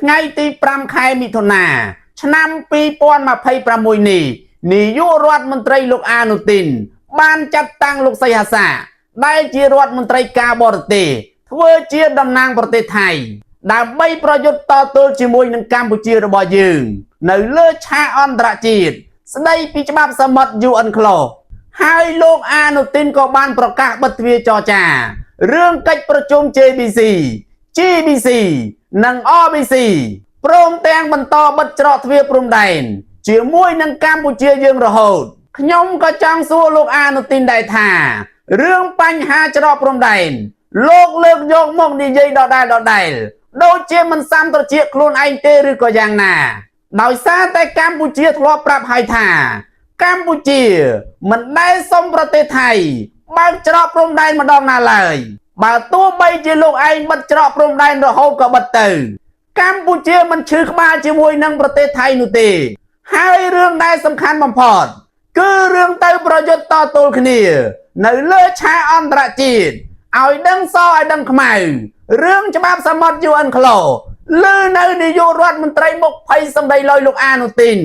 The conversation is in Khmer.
ថ្ងៃទី5ខែមិថុនាឆ្នាំ2026នេះនាយករដ្ឋមន្ត្រីលោកអានុទីន បានចាត់តាំងលោកសីហាសា ដែលជារដ្ឋមន្ត្រីការបរទេសធ្វើជាតំណាងប្រទេសថៃ ដើម្បីប្រយុទ្ធតទល់ជាមួយនឹងកម្ពុជារបស់យើង នៅលើឆាកអន្តរជាតិស្ដីពីច្បាប់សមុទ្រ UNCLOS ហើយលោកអានុទីនក៏បានប្រកាសបិទទ្វារចរចារឿងកិច្ចប្រជុំ JBC GBC និង RBC ព្រមទាំងបន្តបិទច្រកទ្វារព្រំដែនជាមួយនឹងកម្ពុជាយើងរហូតខ្ញុំក៏ចង់សួរលោកអានុទីនដែរថារឿងបញ្ហាច្រកព្រំដែនលោកលើកយកមកនិយាយដដែលដដែលដូចជាមិនសាំត្រចៀកខ្លួនឯងទេឬក៏យ៉ាងណា ដោយសារតែកម្ពុជាធ្លាប់ប្រាប់ហើយថា កម្ពុជាមិនដែលសុំប្រទេសថៃបើកច្រកព្រំដែនម្ដងណាឡើយបើទោះបីជាលោកឯងបិទច្រកព្រំដែនរហូតក៏បិទទៅ កម្ពុជាមិនឈឺក្បាលជាមួយនឹងប្រទេសថៃនោះទេ ហើយរឿងដែលសំខាន់បំផុតគឺរឿងទៅប្រយុទ្ធតទល់គ្នា នៅលើឆាកអន្តរជាតិឲ្យដឹងសឲ្យដឹងខ្មៅរឿងច្បាប់សមុទ្រ UNCLOS លើនៅនាយករដ្ឋមន្ត្រីមុខភ័យសម្ដីលយលោកអានុទីន